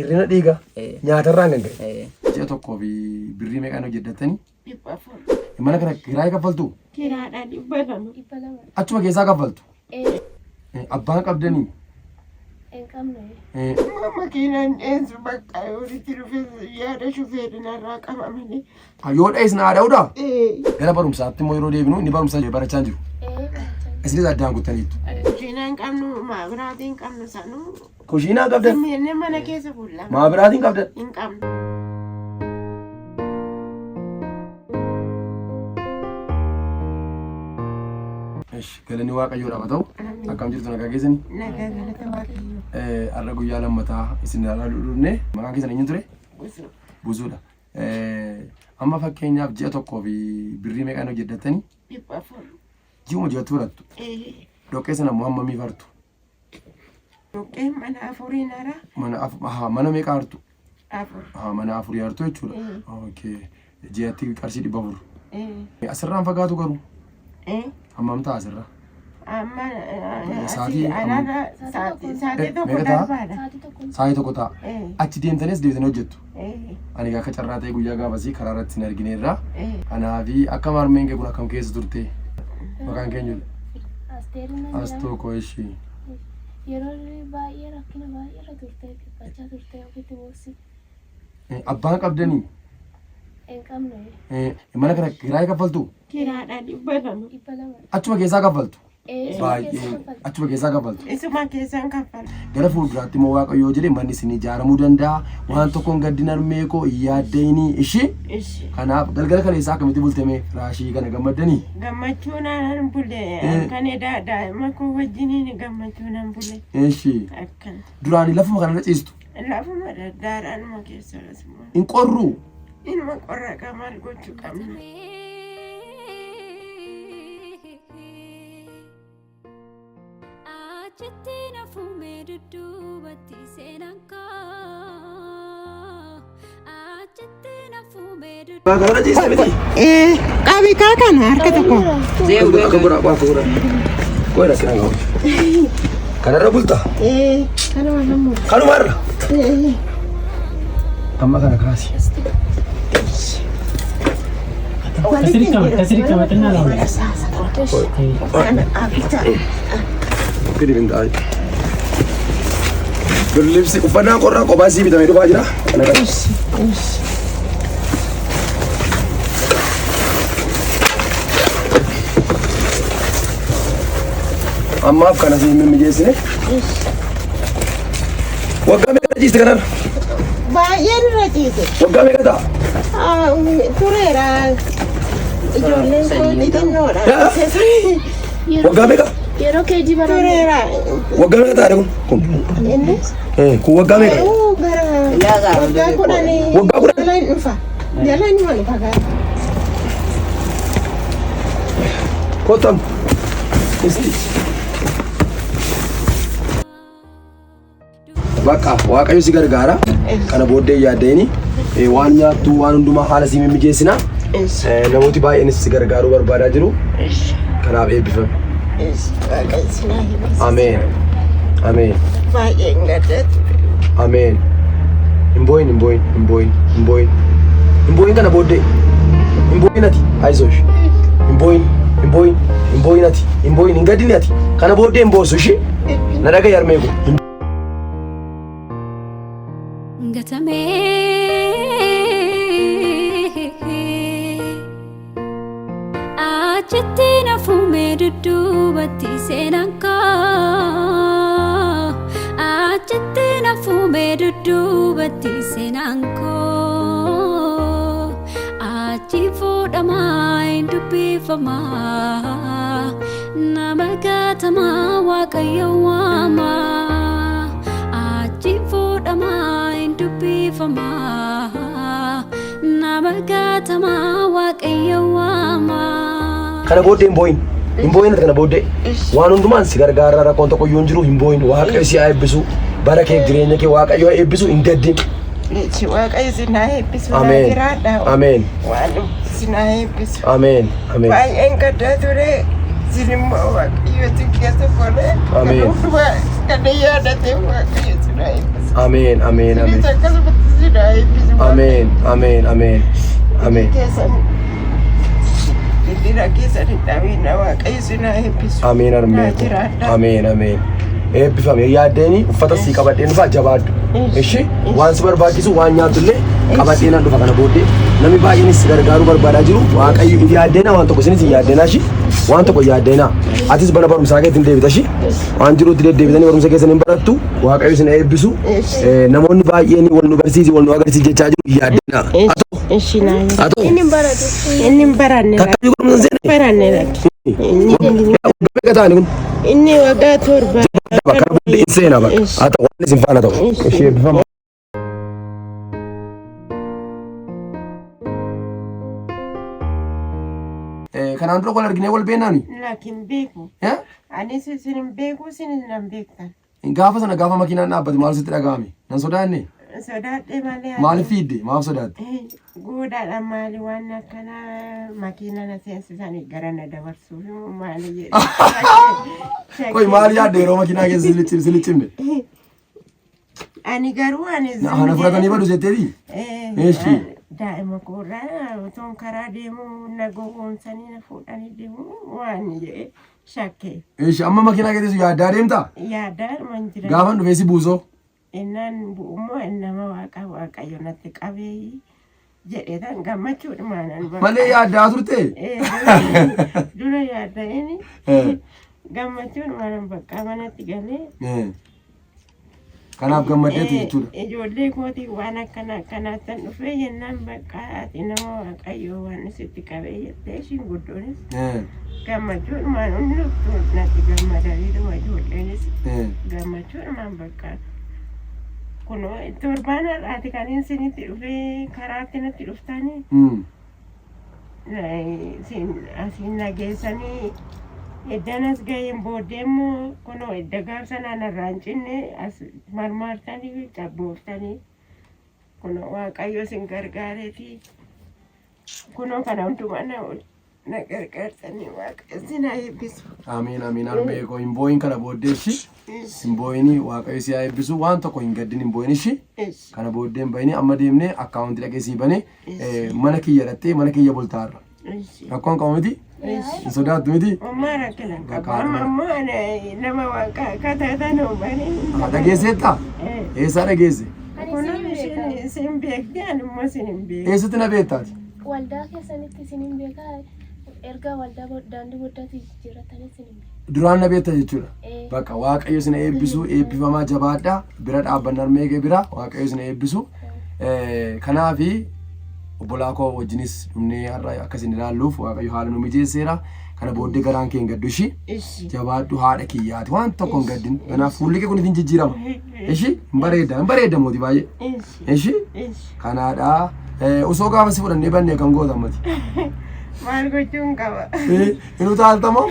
Hir'ina dhiigaa nyaatarraan kan ka'e. Ji'a tokkoo fi birrii meeqaan hojjettanii? 400. Mana kana kiraayii kaffaltu? Kiraadhaan 200. 200. Achuma keessaa kaffaltu? Abbaan qabdanii? Hin qabnu. Makiinaan dheessu bakka walitti dhufe yaada shufeerin irraa qaba malee. Yoo dhees naa dha'uudha? Gara barumsaatti immoo yeroo deebinu inni barumsa barachaa hin jiru. Isinis addaan kuttaniittu. Kushiinaa hin qabnu, maabiraatii hin qabnu sanuu. Kushiinaa qabdan? Inni mana keessa bulla. Maabiraatiin qabdan? Hin qabnu. Esh, galanni Waaqayyoodhaaf haa ta'u. Akkam jirtu nagaa keessanii? Nagaa galata Waaqayyoo. Har'a guyyaa lammataa isin ilaalaa dhufne. Maqaan keessan eenyu ture? Busuu. Buzuudha. Amma fakkeenyaaf ji'a tokkoo fi birrii meeqaan hojjettanii? 400. Ji'uma ji'atti fudhattu. Dhoqqee sana immoo hammamii fartu? Dhoqqeen mana afuriin hara. Mana ahaa, mana meeqa hartu? Afur. Ahaa, mana afurii hartu jechuudha. Okay. Ji'atti qarshii 400. Asirraan fagaatu garuu? Hammam ta'a asirraa? Amma Sa'aatii asii alaarra sa'aatii tokko Meeqa ta'a? darbaadha. Sa'aatii tokko. Sa'aatii tokko ta'a. Achi deemtaniis deebitanii hojjettu. Ani egaa akka carraa ta'e guyyaa gaafasii karaa irratti sin argineerra. Kanaafi akkam harmeen kee kun akkam keessa turte? Maqaan kee eenyudha? Asteer nan jedhama. Astuu koo ishii. Yeroo baay'ee rakkina baay'ee irra turte dhiphachaa turte ofitti boossi. Abbaan qabdanii? Hin qabnu. Mana kana kiraayii kaffaltuu? Kiraadhaan 200. 200. Achuma keessaa kaffaltu? Ee, Baay'ee keessa kaffalti. achuma keessaa kaffaltu. Isuma keessaan kaffala. Gara fuulduraatti immoo Waaqayyo yoo jedhe manni isin ijaaramuu danda'a. Waan tokkoon gaddin harmee koo hin yaadda'inii ishii. Ishi. Kanaaf galgala kaleessaa akkamitti bulteme firaashii kana gammaddanii? Gammachuu naan bule. Halkan edaa daa'ima koo wajjiniin gammachuu nan bule. Ishii. Akkana. Duraanii lafuma kanarra ciistu. Lafuma daddaaraanuma keessa lasuma. Hin qorruu? Inuma qorra qaba maal gochuu qabna. Achitti nafuumee dudduubatti seenaan koo. Achitti nafuumee Waa kanarra ciiste miti. Qabi kaa kana harka tokko. Akka godhaa akka godhaa. Qoy rakkina qabu. Kanarra bulta. Kanuma namu. Kanumarra. Amma kana kaasi. Gadi bin taa'e. Birlibsi uffannaan qorraa kophaa sii bitamee dhufaa jira. Kana qabi. Ammaaf kana sii mimmijeessine. Waggaa meeqa ciiste kanarra? Baay'een irra ciise. Waggaa meeqa ta'a? Tureera. Ijoolleen koo xixinnoodha. Waggaa meeqa? Yeroo keejii barannu. Tureera. Waggaa meeqa ta'a kun? Kun. Inni Kun waggaa meeqa? Gara waggaa kudhanii. Waggaa 10? Jala hin dhufa. Jala hin dhufa gara. Kottam. Isti. Bakka Waaqayyo si gargaara. Kana booddee yaadda'ini waan nyaattu waan hundumaa haala si mimmijeessina. Namooti baay'eenis si gargaaruu barbaadaa jiru. Kanaaf eebbifami. Waaqayyo si naa eebbisu. Ameen. Ameen. Baay'een gadda ture. Ameen. Hin boo'in hin boo'in hin boo'in hin boo'in. Hin boo'in kana booddee. Hin boo'in ati. Ayizosh. Hin boo'in hin boo'in hin boo'in ati. Hin boo'in hin gaddin ati. Kana booddee hin boossu ishii. Na dhaga'i harmee koo. Hin gatamee. Achitti nafuumee dudduubatti seenaan koo. Achitti nafuumee dudduubatti seenaan koo. Achi fuudhamaa hin dubbifamaa. Nama gatamaa Waaqayyo waamaa. Achi fuudhamaa hin dubbifamaa. Nama gatamaa Waaqayyo waamaa. Kana booddee hin boo'in. Hin boo'in ati kana booddee. Waan hundumaan si gargaara rakkoon tokko iyyuu hin jiru hin boo'in. Waaqayyo si haa eebbisu. Bara kee jireenya kee Waaqayyo haa eebbisu hin gaddin. Ichi Waaqayyo si naa eebbisu naa Ameen. jiraadha. Ameen. Waan si naa eebbisu. Ameen. Ameen. Baay'een gaddaa ture. Isin immoo Waaqayyo isin keessa godhee kan Ameen. hundumaa kana yaadatee Waaqayyo isin haa eebbisu. Ameen ameen ameen. Isinis akkasumatti isin haa eebbisu. Ameen ameen ameen ameen. Keessan dildila keessan hin dhabina Waaqayyo isin haa eebbisu. Ameen harmee Naa koo. jiraadhaa. Ameen ameen. Eebbifame yaaddeeni uffata sii qabadheen dhufa jabaadhu. Ishi waan si barbaachisu waan nyaattu illee qabadheen nan dhufa kana booddee namni baay'eenis si gargaaruu barbaadaa jiru waaqayyo hin yaaddeenaa waan tokko isinis hin yaaddeenaa ishi waan tokko hin yaaddeenaa. Atis bara barumsaa keetti hin deebita ishi waan jirutti deddeebitanii barumsa keessan hin barattu waaqayyo isin eebbisu. Namoonni baay'een wal nu barsiisi wal nu agarsiisi jechaa jiru hin yaaddeenaa. Atoo Ishi naa. atoo Inni hin baratu. Inni hin baranne takka iyyuu barumsa hin seenne. baranne lakki. Inni Waggaa meeqa ta'ani kun? inni waggaa 7. Bakka kana booddee hin seenaa bakka. Haa ta'u waan isin faana ta'u. Ishee eebbifama. Kanaan dura wal arginee wal beeknaani? Lakki hin beeku. Anis isin hin beeku isinis nan beektan. Gaafa sana gaafa makiinaan dhaabbate maal sitti dhaga'ame? Nan sodaanne? Sodaadhe malee. Maaliif fiidde? Maaf sodaatte? Goodaadha maali waan akkanaa makiina na seensisanii gara na dabarsuuf immoo maali jedhe. Qoy maal yaadde yeroo makiinaa keessa si liccimne? Ani garuu ani Na fudhatanii badu jetteeti? Eeshi. Daa'ima koorraa otoon karaa deemuu na gowwoomsanii na fuudhanii deemuu waan jedhe shakke. Eeshi amma makiinaa keessa yaaddaa deemtaa? Yaaddaa man jira. Gaafan dhufee si buusoo? Innaan bu'ummoo nama waaqa waaqayyo natti qabee jedhee tan gammachuudhumaan ani bakka- Malee yaaddaa turte? Dura yaadda'een gammachuudhumaan ani bakka manatti galee. Kanaaf gammaddeetu jechuudha. Ijoollee kootii waan akkana akkanaattan dhufee jennaan bakka ati nama waaqayyoo waan sitti qabee jettee ishiin guddoonis gammachuudhumaan hundumtuu natti gammadaniituma ijoolleenis gammachuudhumaan bakka kunoo torbaan har'aati kan isinitti dhufee karaatti natti dhuftanii asiin na geessanii eddan as ga'een booddee immoo kunoo edda gaaf sanaan irraa hin cinne as marmaartanii cabbooftanii kunoo waaqayyo isin gargaareetii Kunoo kana hundumaa na na gargaartanii waaqayyo isin haa eebbisu. Ameen ameen harmee koo hin boo'in kana booddee ishi hin boo'ini waaqayyo si haa eebbisu waan tokko hin gaddin hin boo'in ishi Ishi. kana booddee hin ba'ini amma deemnee akkaawunti dhaqee sii banee mana kiyya dhattee mana kiyya bultaarra Ishi. rakkoon qabu miti hin sodaattu miti Homaa rakkina hin qabu. Bakka Amma haadha. ammoo ani nama waaqa akka taatan hubanii. Haa, dhageesseetta eessaa dhageesse Ani Kunoo isin hin beeka. isheen isin beekti ani immoo isin hin beeku. eessatti na beektaati Waldaa keessanitti isin hin beeka. Erga waldaa daandii boddaatti jijjiirrattanii isin hin beeka. Duraan na beekta jechuudha. Ee. Bakka waaqayyo isin eebbisu eebbifamaa jabaadha bira dhaabbanna harmee kee bira waaqayyo isin eebbisu. Kanaafi obbolaa koo wajjinis dhumnee har'a akka isin ilaalluuf waaqayyo haala nu mijeesseera. Kana booddee garaan kee hin gaddu ishii. Ishi. Jabaadhu haadha kiyyaati waan tokko hin gaddin. Kanaaf fuulli kee kun ittiin jijjiirama. Ishi hin bareeda hin bareeda mooti baay'ee. Ishi. Ishi Ishi. kanaadha. Osoo gaafa si fudhannee banne kan goota ammati. Maal gochuun qaba? Hin utaaltamoo?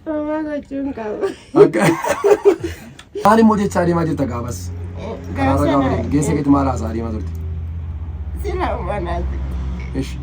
Maal gochuun qaba? Akka Maal immoo jechaa deemaa jirta gaafas? Karaarra gaafa deemtu keessa keetti maal haasaa deemaa turte? Sila manaati. Ishi.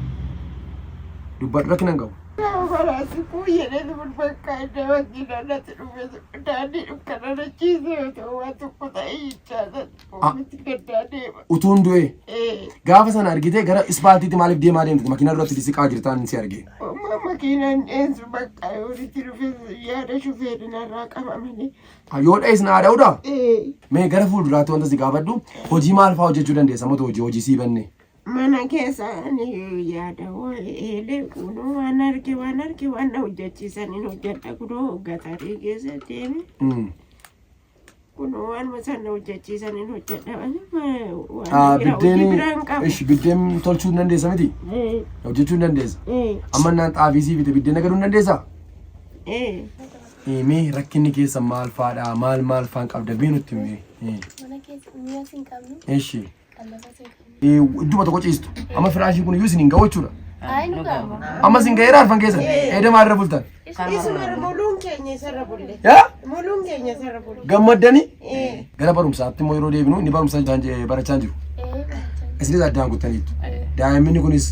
Dubbadhu rakkina hin qabu. Sila manaati kun jedhee bakka inni makiinaa natti dhufe daandii dukkana na ciise otoo waan tokko ta'ee jechaa ofitti gaddaa deema. Utuun du'ee Ee. gaafa sana argitee gara ispaaltiitti maaliif deemaa deemte? Makiinaa duratti siqaa jirtaan si argee. Amma makiinaan dheessu bakka walitti dhufe yaada shufeerin irraa qaba malee. Yoo dhees naa dha'uudha? Ee. Mee gara fuulduraatti wanta si gaafadhu hojii maal fa'aa hojjechuu dandeessa? Mata hojii hojii sii banne. Mana keessa ani yaada eelee kunoo waan arge waan arge waan na hojjechiisan hin hojjedha kunoo gatarii keessa deeme kunoo waan isaan na hojjechiisan hin hojjedha malee waan bira hojii biraa hin qabu. Ishi biddeen tolchuu hin dandeessa miti? Hojjechuu hin dandeessa. Amma naan xaafii sii bite biddeen nagaduu hin dandeessaa? Mee rakkinni keessa maal faadha? Maal maal faan qabda? Mee nutti himi. Mana keessa mi'a sin qabnu, Ishi. qallaba sin qabnu. Idduma tokko ciistu. Amma firaashiin kun iyyuu isin hin ga'u jechuudha. Ayi nu qaba. Amma isin ga'eera arfan keessan. Eeda maalirra bultan? Isuma muluun keenya isarra bulle. Yaa? Muluun keenya isarra bulle. Gammaddanii? Gara barumsaatti immoo yeroo deebinu inni barumsa barachaa hin jiru. Ee barachaa. Isinis addaan kuttaniittu. Daa'imni kunis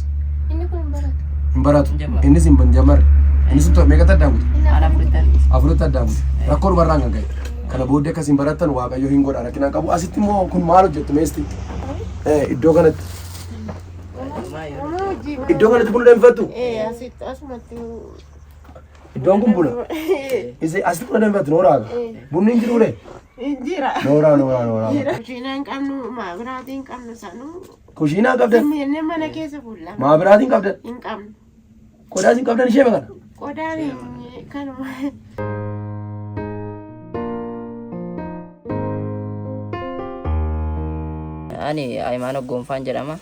Inni kun hin baratu. Hin baratu. Hin jammarre. Innis hin jammarre. Innis hin meeqatti addaan kute? Ana afuritti. Afuritti addaan kute. Rakkoo dhumarraan kan ka'e. Kana booddee akkas hin barattan Waaqayyo hin godha rakkina hin qabu. Asitti immoo kun maal hojjettu meesti? Iddoo kanatti. Iddoo kanatti buna danfifattu? Ee asitti asumatti. Iddoon kun buna. Isi asitti buna danfifattu nooraa? Bunni hin jiruu ree? Hin jira. Nooraa nooraa nooraa. Kushiinaa hin qabnu, maabiraatii hin qabnu sanuu. Kushiinaa qabdan? Jennee mana keessa bulla. Maabiraatii hin qabdan? Hin qabnu. Qodaas hin qabdan ishee kana? Qodaan kanuma. Ani Hayimaanot Gonfaan jedhama.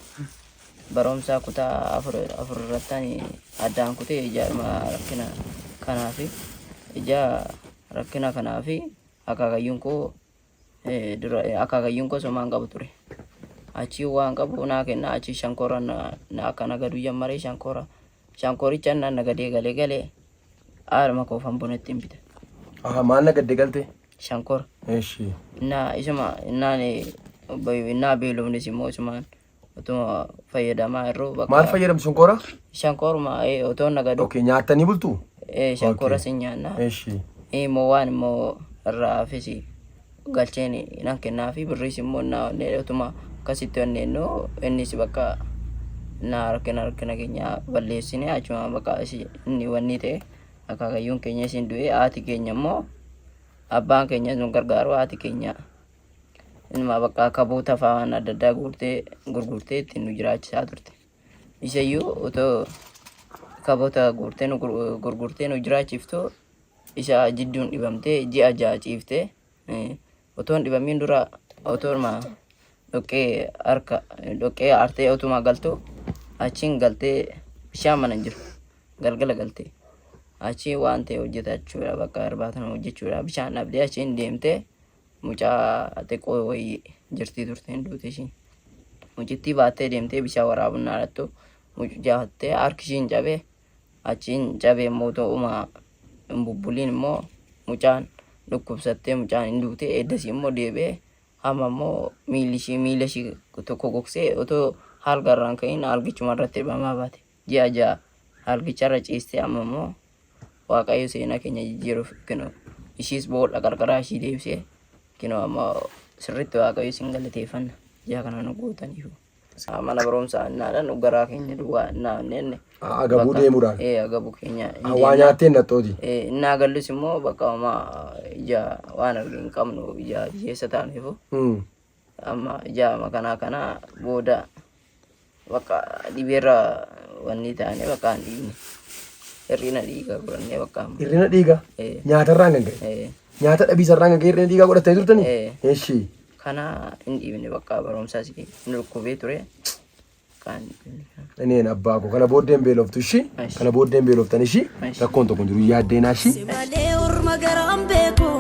Barumsa kutaa afur afur irratti ani addaan kutee ija rakkina kanaa fi ija rakkina kanaa fi akaakayyuun koo dura akaakayyuun koo somaan qabu ture. Achii waan qabu naa kenna achii shankoora na akka nagaduu jammaree shankoora shankooricha na nagadee galee galee haadhuma koofan buna ittiin bita. Aha, maal nagadde galte? Shankoora. Eshi. Innaa isuma innaan innaa beelofnes immoo isumaan otuma fayyadamaa jirru bakka. Maal fayyadamtu shankoora? Shankooruma otoo nagadu. Okay, nyaattanii bultuu? Shankoora sin nyaanna. Eshi. Immoo waan immoo irraa hafes galcheen nan kennaa fi birriis immoo naa otuma akkasitti onneennu innis bakka naa rakkina rakkina keenya balleessine achuma bakka inni wanni ta'e akaakayyuun keenya isin du'e haati keenya immoo abbaan keenya nu gargaaru haati keenya inuma bakka kaboota fa'aa waan adda addaa guurtee gurgurtee ittiin nu jiraachisaa turte. Isayyuu otoo kaboota guurtee nu gurgurtee nu jiraachiftu isa jidduun dhibamtee ji'a 6 ciiftee otoo hin dhibamiin dura otooma dhoqqee harka dhoqqee aartee otuma galtu achiin galtee bishaan mana hin jiru galgala galtee achi waan ta'e hojjetachuudha bakka irbaata nama hojjechuudha bishaan dhabdee achiin deemtee mucaa xiqqoo wayii jirtii turte hin duute ishiin mucittii baattee deemtee bishaan waraabuun naadhattu mucaa harki ishiin cabee achiin cabee immoo otoo hin bubbuliin immoo mucaan dhukkubsattee mucaan hin duute eddasii immoo deebi'ee hamma immoo miilli ishii miila ishii tokko gogsee otoo halga irraan ka'iin halgichuma irratti dhibamaa baate ji'a 6 halgicharra ciistee amma immoo Waaqayyo seenaa keenya jijjiiruuf kinoo ishiis boolla qarqaraa ishii deebisee kinoo amma sirriitti Waaqayyo isin galateeffanna ji'a kana nu gootaniif. Mana barumsaa innaadhaan nu garaa keenya duwwaa innaa innenne. Agabuu deemuudhaan. Ee agabuu keenya. Waa nyaattee hin dhaxxooti. Innaa gallus immoo bakka homaa ija waan arge hin qabnu ija hiyyeessa taaneefu. Amma ija makanaa kana booda bakka dhibeerra wanni taane bakka hin dhiibne. Hir'ina dhiigaa godhannee bakka amma. Hir'ina dhiigaa? Nyaatarraan kan ka'e? Nyaata dhabiisarraan kan ka'e hir'ina dhiigaa godhattanii turtanii? Eshi. Kana hin dhiibne bakka barumsaas hin dhukkubee ture. Kan Ineen abbaa koo kana booddee hin beeloftu ishii. Kana booddee hin beeloftan ishii. Rakkoon tokko hin jiru yaaddeenaa ishii. Si malee orma garaan beeku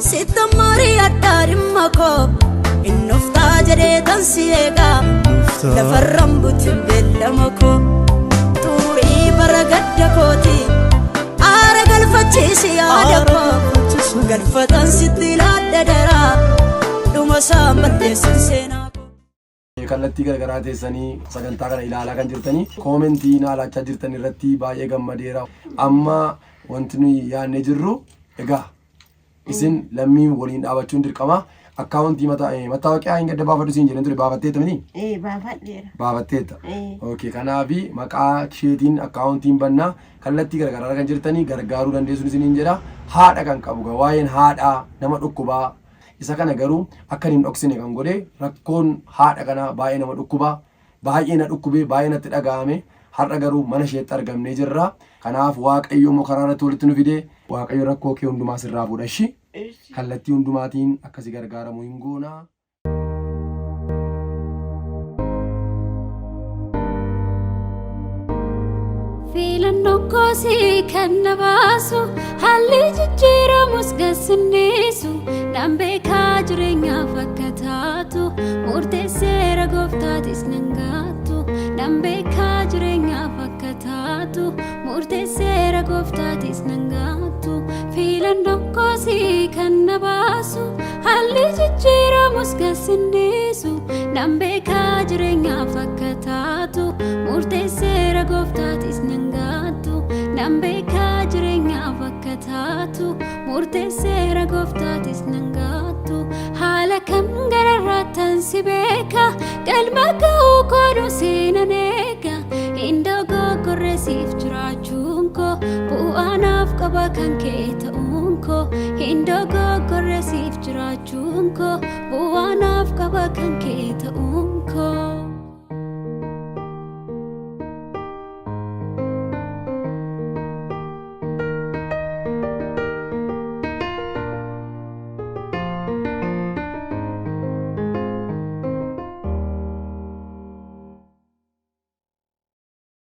sitta mari'adhaa dhimma koo innoftaa jedhee tan si eegaa lafarran buti beellama koo xurii bara gadda kooti aara galfachiisi yaada koo galfatan sitti laadha daraa dhuma isaan balleessin seenaa koo. Kallattii garagaraa teessanii sagantaa kana ilaalaa kan jirtanii koomentii naa laachaa jirtan irratti baay'ee gammadeera. Amma wanti nuyi yaadnee jirru egaa isin lammiin waliin dhaabachuun dirqama. Akkaawuntii mattaawoqiyaa hin gadda baafadhu siin jedheen ture baafatteetta miti? Ee baafadheera. Baafatteetta. Ee. Okay, kanaafi maqaa isheetiin akkaawuntiin bannaa kallattii garagaraa kan jirtanii gargaaruu dandeessuun isiniin jedha. Haadha kan qabu gaa waa'een haadhaa nama dhukkubaa Isa kana garuu akkan hin dhoksine kan godhe rakkoon haadha kanaa baay'ee nama dhukkuba. Baay'ee na dhukkube, baay'ee natti dhaga'ame. Har'a garuu mana isheetti argamnee jirra. Kanaaf Waaqayyo immoo karaa irratti walitti nu fide. Waaqayyo rakkoo kee hundumaa sirraa fuudha ishi. Kallattii hundumaatiin akka si gargaaramu hin goona. Filannoon koosii kan na baasu haalli jijjiiramus gassinniisu nan beekaa jireenyaaf akka taatu murteesseera gooftaatis nan gaattu nan beekaa jireenyaaf akka taatu murteesseera gooftaatis nan gaattu filannoon koosii kan na baasu haalli jijjiiramus gassinniisu Nan beekaa jireenyaaf akka taatu murteesseera gooftaatis nan gaattu. Nan beekaa jireenyaaf akka taatu murteesseera gooftaatis nan gaattu. Haala kam gararraattan si beeka galma ga'uu koodhu seenan eega. Hin dogoggorre siif jiraachuun koo bu'aa naaf qaba kan kee ta'uun koo. Hin dogoggorre siif jiraachuun koo bu'aa naaf qaba kan kee ta'uun.